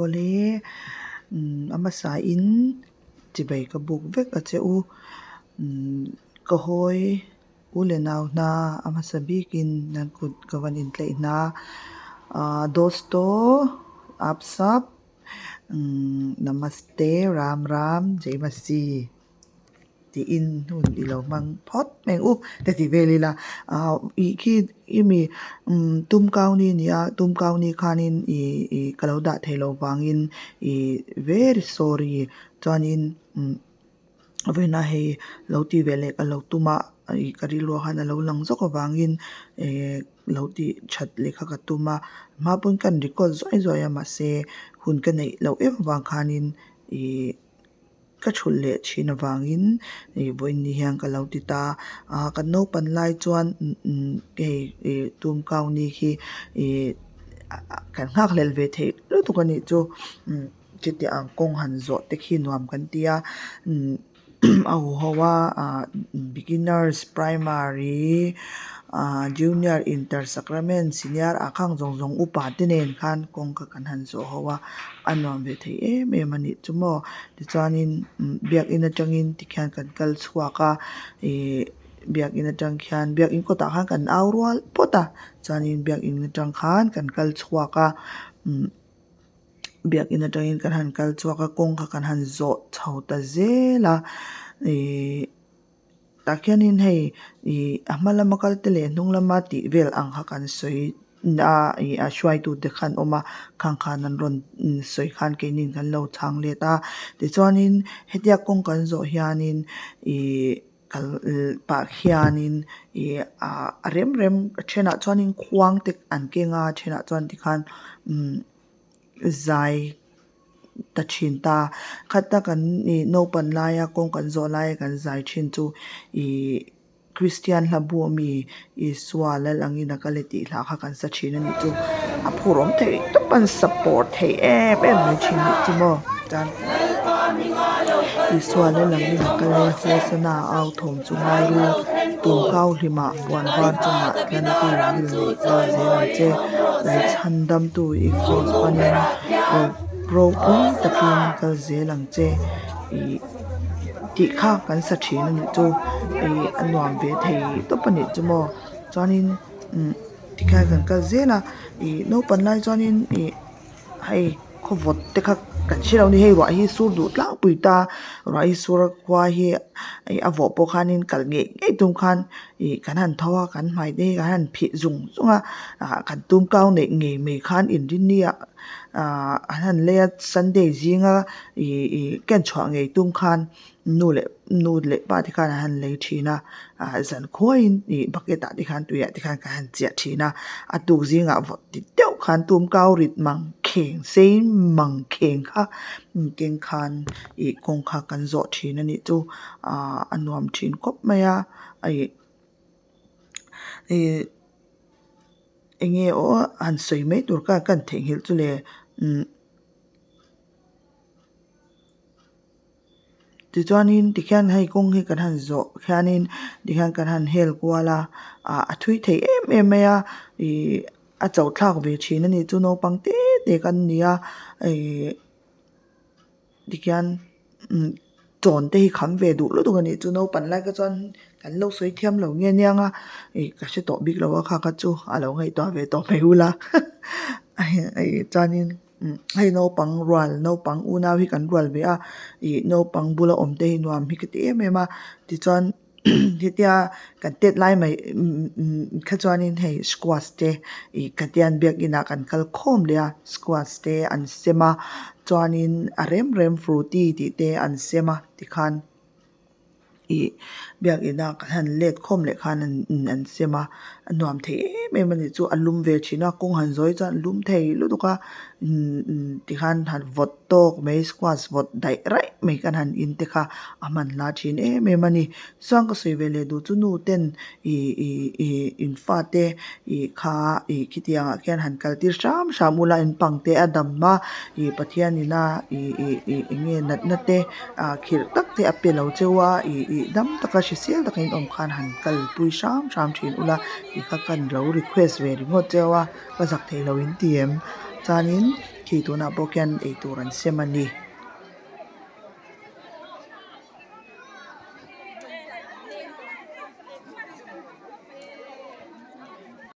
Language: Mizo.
Awle umm a hmasa in chibai ka buk vek a che u umm ka hawi u leh nau hna a hmasa bikin nan kut ka van intlaih hna ahh dosto aap sap umm namaste ram ram jai masi. Tiin hun i lo hmang phawt mai ang u ka ti vel ila ah ih khi i mi umm tum kau ni a ni a tum kau ni khanin ih ih ka lo dah theih loh vangin ih very sorry chuanin umm vawiinah hei lo tih ve leh ka lo tum a ih ka rilru ah khan a lo lang zawk avangin eh lo tih that leh kha ka tum a hma pawn ka han record zuai zuai a mahse hun ka neih loh em avang khanin ih. Ka thulh leh thin avangin ih vawiin ni hian ka lo ti ta a kan naupan lai chuan hei ih tum kau ni hi ih kan nghakhlel ve theih lutuk a nih chu chuti ang kawng han zawh te khi nuam kan ti a a huho a ah beginners primary ah junior inter sacrament senior ah khang zawng zawng upa te nen khan kawng kha kan han zawh ho a a nuam ve thei em em a nih chu maw tichuanin biakin atangin tikhian kan kal chhuak a ihh biakin atang khian biakin kawtah khan kan au rual phawt a chuanin biakin atang khan kan kal chhuak a umm biakin atangin kan han kal chhuak a kawng kha kan han zawh chho ta zel a ihh. Tah khianin hei ih a hma lama kal te leh hnung lama tih vel ang kha kan sawi a ih a hruaitu te kha an awm a khang khan an rawn sawi khan keinin kan lo chhang let a tichuanin hetia kawng kan zawh hianin ih kal pah khianin ih ah a rem rem a thenah chuanin khuang te an keng a a thenah chuan tikhan umm zai. Ta thin ta. Khata kan ih naupan laia kawng kan zawh laia kan zai thin chu ih Kristian hla bu ami Isua lal angin a kal e tih hla kha kan sa thin a nih chu. A phur awm theih tawp a an support thei em em mai thin nih chu maw. Chuan Isua lal angin a kal e Hosana au thawm chu ngai ru tumkau hlimah puan var chungah tlantu ngil neih kal zel ang che. Lalchhandamtu i kraws panin ropui takin kal zel ang che ih tih kha kan sa thin a nih chu ih a nuam ve thei tawp a nih chu maw chuanin umm tikhian kan kal zel a ih naupang lai chuanin ih hei khaw vawt te kha kan hre lo a ni hei ruah hi sur duh tlangpui ta ruah hi sur a khua hi ih a vawh pawh khanin kal ngei ngei tum khan ih kan han tho a kan hmai te hi kan han phih zung zung a ah kan tum kau neih ngei mai khan inrinni ah ah an han lei a sunday zinga ih ih ken chhuah ngei tum khan nu leh nu leh pa te khan an han lei thin a ah zan khuaiin ih bucket ah te khan tuiah te khan kan han chiah thin a a tuk zingah vawt ti deuh khan tum kau rit mang kheng sei mang kheng kha keng khan ih kawng kha kan zawh thin a nih chu ah a nuam thin khawp mai a ih ih eng nge aw han sawi mai tur kha ka han theihnghilh chu le umm. Tichuanin tikhian hei kawng hi kan han zawh khianin tikhian kan han hel kual a ah a thui thei em em mai a ih a chauh thlak ve thin a ni chu naupang te te kan ni a ih tikhian umm chawn te hi kham ve duh lutuk a nih chu naupang lai kha chuan kan lo sawi thiam lo nge aniang a ih ka hre tawh bik lo a kha kha chu a lo ngaihtuah ve tawh mai ula chuanin. Hei naupang rual naupang unau hi kan rual ve a ih naupang bula awm te hi nuam hi ka ti em em a tichuan hetia kan tet lai mai kha chuanin hei squash te ih khatian biakin ah kan kal khawm leh a squash te an sem a chuanin a rem rem frooti tih te an sem a tikhan. Ih biakina kan han let khawm leh khan an sem a a nuam thei em em a nih chu a lum ve thin a kawng han zawi chuan a lum thei lutuk a tikhan han vawt tawk mai squash vawt daih raih mai kan han in te kha a hman hla thin em em a ni chuan ka sawi ve leh duh chu nu ten ih ih ih in fate ih kha ih khitiang ah khian han kal tir hram hram ula in pang te a dam a ih Pathian ina ih ih ih eng nge natna te. Ah khirh tak te a pe lo cheu a ih ih dam taka hrisel taka in awm khan han kalpui hram hram thin ula tih kha ka lo request ve ringawt cheu a ka zak theih loh in ti em. Chuanin khi tunah pawh khian eitur an sem a ni.